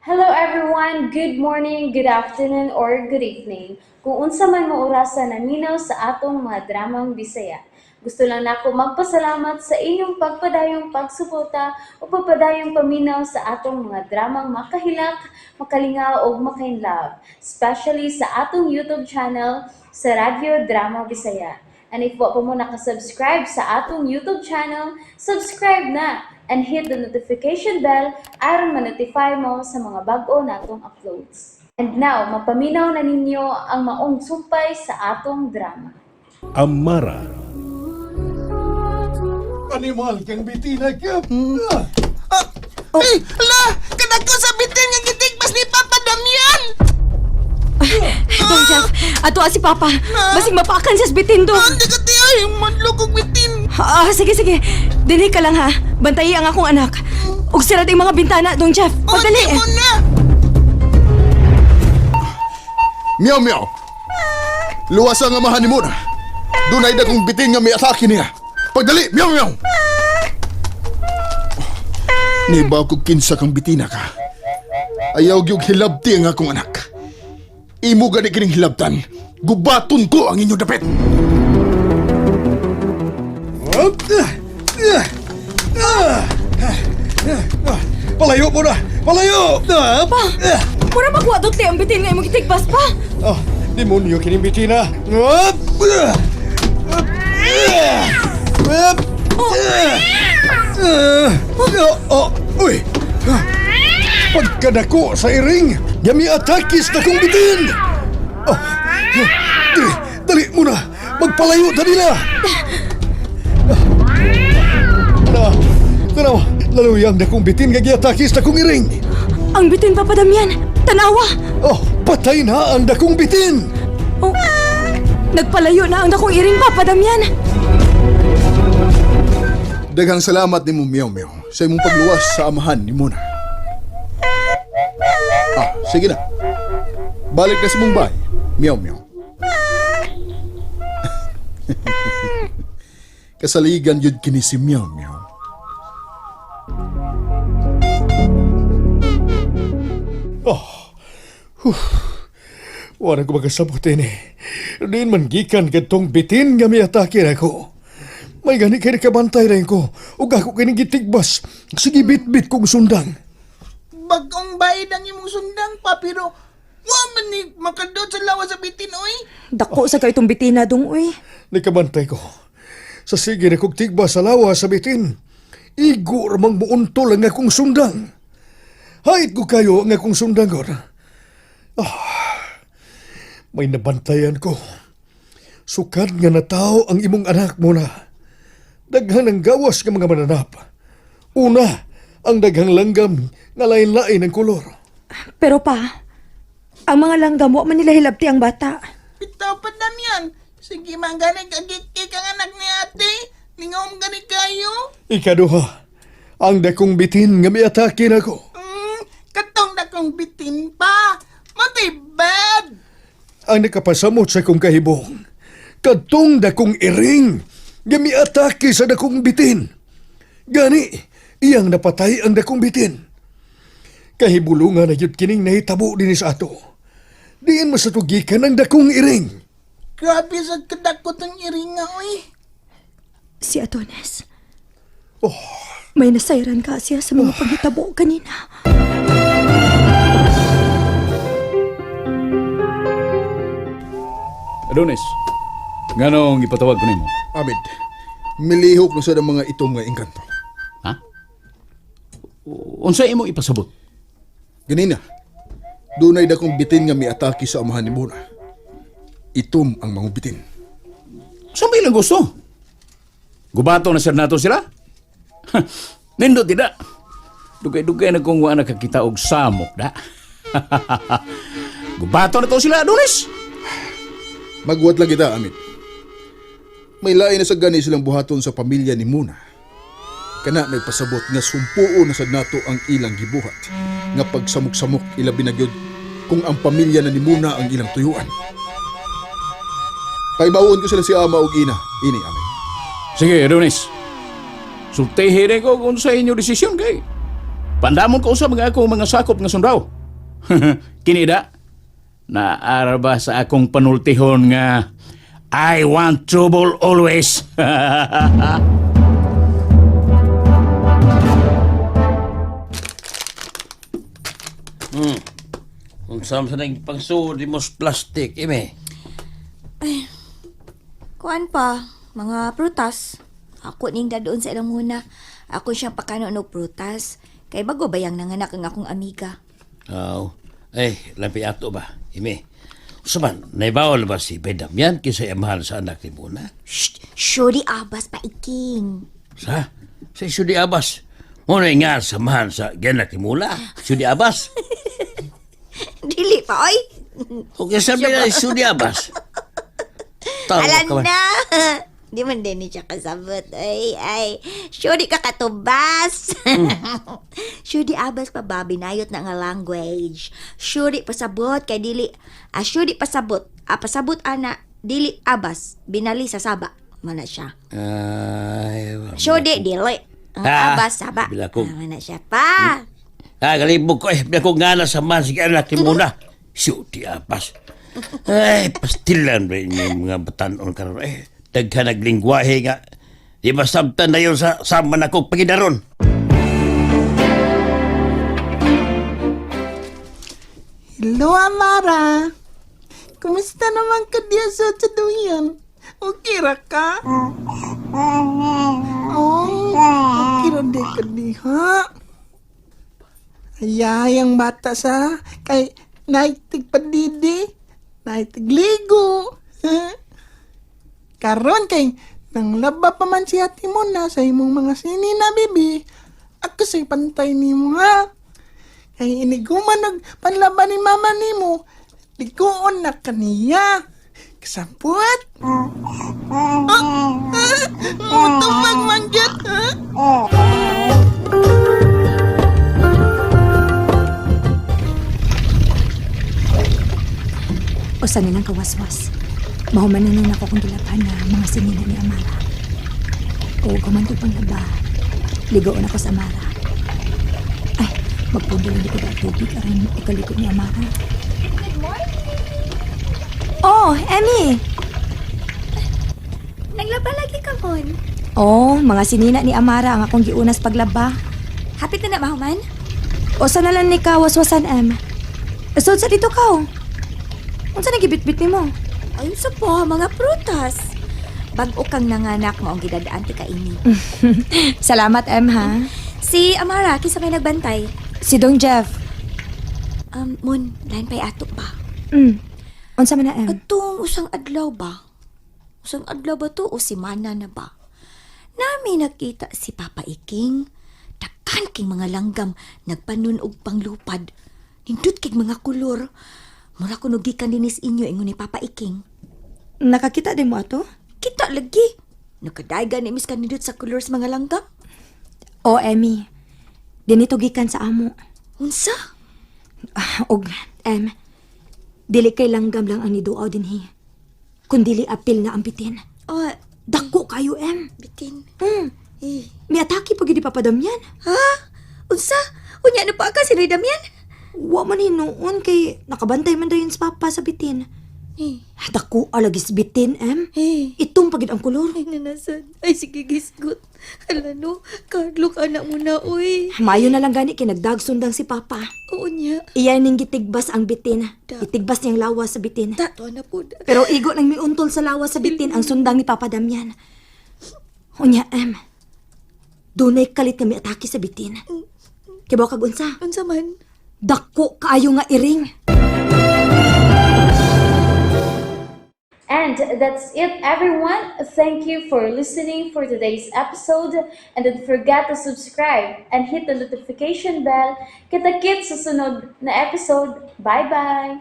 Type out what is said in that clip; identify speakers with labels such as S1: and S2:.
S1: Hello everyone! Good morning, good afternoon, or good evening. Kung unsa man mo orasa naminaw sa atong mga dramang Bisaya. Gusto lang nako magpasalamat sa inyong pagpadayong pagsuporta o pagpadayong paminaw sa atong mga dramang makahilak, makalingaw ug makainlove, especially sa atong YouTube channel sa Radyo Drama Bisaya. And if wa pa mo nakasubscribe sa atong YouTube channel, subscribe na and hit the notification bell aron ma-notify mo sa mga bag-o natong uploads. And now, mapaminaw na ninyo ang maong sumpay sa atong drama.
S2: Amara.
S3: Animal kang bitina ka.
S4: Ah, ay, hala! Kadako sa bitin nga gitigpas ni Papa Damian!
S5: Dong Jeff, ato si Papa. Basig mapakan siya sa bitin dong.
S4: Ah, hindi ka ti ay, madlog og bitin.
S5: Ah, sige, sige. Dili ka lang ha. Bantayi ang akong anak. Ug sirad ang mga bintana, Dong Jeff.
S4: Oh,
S5: Pagdali.
S4: di mo na!
S3: Meow meow. Luwasa nga amahan ni Mona. Dunay dakong bitin nga miatake niya. Pagdali, meow meow. Nibaw ko kinsa kang bitina ka. Ayaw gyud hilabti ang akong anak. Imo gani kining hilabtan. Gubaton ko ang inyong dapit. Palayo mo na! Palayo!
S5: Pa, mura magwa dutli ang bitin nga imong gitigpas pa.
S3: Oh, demonyo kining bitina. Oh, uy! Pagkadako sa iring, yami atakis na kong bitin! Oh, dali, dali muna! Magpalayo ta nila! Na, tanaw, laluyang na kong bitin nga giatakis na kong iring!
S5: Ang bitin, Papa Damian. Tanawa.
S3: Oh, patay na ang dakong bitin!
S5: Oh, nagpalayo na ang dakong iring, Papa Damian.
S3: Daghang salamat nimo, Meow Meow, sa imong pagluwas sa amahan ni Mona. Ah, sige na. Balik na sa Mumbai, Meow Meow. Kasaligan yun kini si Meow Meow. Oh, wala ko makasabot ini. Diin man gikan kadtong bitin nga miatake nako. May gani kay nakabantay rin ko. Ug ako kining gitigbas. Sige bit-bit kong sundang.
S4: Bagong bayad ang imong sundang pa, pero wa man ni makadot sa lawas sa bitin, oy.
S5: Dako sa kay itong bitina, Dong, uy.
S3: Nakabantay ko. Sa sige na kong tigbas sa lawa sa bitin. Igo ramang muuntol ang akong sundang. Hait ko kayo ang akong sundang gor. Ah, may nabantayan ko. Sukad nga natao ang imong anak mo na. Daghan ang gawas nga mga mananap. Una, ang daghang langgam nga lain-lain ang kolor.
S5: Pero pa, ang mga langgam, wa man nila hilabti ang bata.
S4: Bitaw pa Damian. Sige man gani kagikik ang anak ni ate. Lingom gani kayo.
S3: Ikaduha, ang dakong bitin nga miatake nako.
S4: Katong dakong bitin pa. Matay bad.
S3: Ang nakapasamot sa kong kahibong. Kadtong dakong iring, nga miatake sa dakong bitin. Gani, iyang napatay ang dakong bitin. Kahibulungan na yun kining nahitabo din sa ato. Diin masatugikan ang dakong iring.
S4: Grabe sa kadakot ang iringa, oy.
S5: Si Adonis.
S3: Oh.
S5: May nasayran ka siya sa mga panghitabo kanina.
S6: Adonis, nganong ipatawag ko nimo?
S3: Amid, milihok na sa mga itom nga engkanto.
S6: Ha? Unsa imo ipasabot?
S3: Ganina, dunay dakong bitin nga miatake sa amahan ni Mona. Itom ang mga bitin.
S6: Sa may ilang gusto? Gubato na sir nato sila? Nindot tidak. Dugay-dugay na kung wa nakakita og samok da. Gubato na to sila, Adonis.
S3: Magwat lang kita, Amit. May lain na sa gani silang buhaton sa pamilya ni Muna. Kana nagpasabot nga sumpuo na sad nato ang ilang gibuhat. Nga pagsamok-samok ilabi na gyud kung ang pamilya na ni Muna ang ilang tuyuan. Paibawon ko sila si ama ug ina. Ini, Amit.
S6: Sige, Adonis. Sultihin ko kung sa inyo desisyon kay. Pandamon ko usab nga akong mga sakop nga sundao. Kini da, naara ba sa akong panultihon nga I want trouble always.
S2: Unsa man sa nang pangsuod mo sa plastic, ime.
S7: Kuan pa, mga prutas. Ako ning dadoon sa ilang muna. Ako siyang pakanon og prutas. Kay bago bayang nanganak ang akong amiga.
S2: Aw. Eh, lampi ato ba, ime. Unsa man, naibawal ba si Bedam yan kinsa amahan sa anak ni Muna?
S7: Shh! Shuri abas pa iking.
S2: Sa? Sa Sudi Abbas. Muna nga samahan sa gianak ni Mula. Sudi Abbas.
S7: Dili pa, oy!
S2: Okay, sabi na Sudi Abbas. Tawa
S7: Alam
S2: ka man.
S7: na! Di man din ni siya kasabot. Ay, ay. Shuri ka katubas. Shuri abas pa ba, binayot na nga language. Shuri pasabot kay dili. Ah, shuri pasabot. Ah, pasabot ana, dili abas. Binali sa saba. Mana siya.
S2: Ay,
S7: Shuri dili. Ang
S2: Ah,
S7: abas saba.
S2: bila ko-
S7: Ah, mana siya pa.
S2: Ah, galibog ko eh. Bila ko nga na samahan sa gianak ni Muna. Sudi Abbas. Ay, pastilan ba yung mga batanon karon eh. Daghan naglingwahe nga. Di ba sabtan na yun sa sama na kong pagidaron?
S4: Hello, Amara. Kumusta naman ka diya sa Chaduyan? Okay ra ka? Oh, okay ra di ka diha. Ayay, ang bata sa kay naitig padidi, naitig ligo. Karon kay nang laba pa man si ate mo na sa imong mga sinina, bibi. Ako sa'y pantay nimo ha. Kay iniguman og panlaban ni mama nimo, liguon na kaniya. Kasapot. Ah, ah, mutubag man gyud, ha?
S5: Usa nilang kawaswas. Mahuman na nun ako kung gilabhan na mga sinina ni Amara. O guman ko pang laba. Ligoon ako sa Amara. Ay, magpundo lang ko ang tubig aron ikaliko ni Amara.
S7: Good morning!
S5: Oh, Emmy!
S7: Naglaba lagi ka, Mon.
S5: Oh, mga sinina ni Amara ang akong giunas paglaba.
S7: Hapit na na, mahuman.
S5: Usa na lang ni kawaswasan, Em. Sud sa dito ka, oh. Unsa na gibitbit nimo?
S7: Ayun sa po, mga prutas. Bag-o kang nanganak mo ang gidadaan ti kaini.
S5: Salamat, Em, ha?
S7: Si Amara, kinsa may nagbantay?
S5: Si Dong Jeff.
S7: Mon, lain pa'y ato pa.
S5: Unsa man na, Em?
S7: Atong usang adlaw ba? Usang adlaw ba to o si Mana na ba? Nami nakita si Papa Iking. Takan king mga langgam, nagpanon og panglupad. Nindot kig mga kolor. Mura kuno gikan dinis inyo ingon ni Papa Iking.
S5: Nakakita din mo ato?
S7: Kita lagi. Nakadaygan ni Miss kanindot sa kolor sa mga langgam.
S5: O, Emmy. Dinito gikan sa amo.
S7: Unsa?
S5: Ah, og, Em, dili kay langgam lang ang niduaw dinhi. Kundili apil na ang bitin.
S7: Oh,
S5: Dako kayo, Em.
S7: bitin. Eh.
S5: Miatake pag hindi papadamyan.
S7: Ha? Unsa? Unya na pa ka si Damian?
S5: Wa man hinuon kay nakabantay man dayon sa papa sa bitin.
S7: Eh.
S5: Dako alagis bitin, Em.
S7: Eh.
S5: Itong pagid ang kolor.
S7: Ay, nanasan. Ay, sige, gisgot. Hala no, Carlo, anak mo na, uy.
S5: Mayo na lang gani kay nagdagsundang si papa.
S7: Oo niya.
S5: Iya ning gitigbas ang bitin.
S7: Da.
S5: Itigbas niyang lawas sa bitin.
S7: Ta, to na po. Da.
S5: Pero igo nang miuntol sa lawas sa bitin ang sundang ni Papa Damian. Unya, Em. Dunay kalit nga miatake sa bitin. Kibaw kag unsa?
S7: Unsa man?
S5: Dako kaayo nga iring.
S1: And that's it, everyone. Thank you for listening for today's episode. And don't forget to subscribe and hit the notification bell. Kita-kits sa sunod na episode. Bye-bye!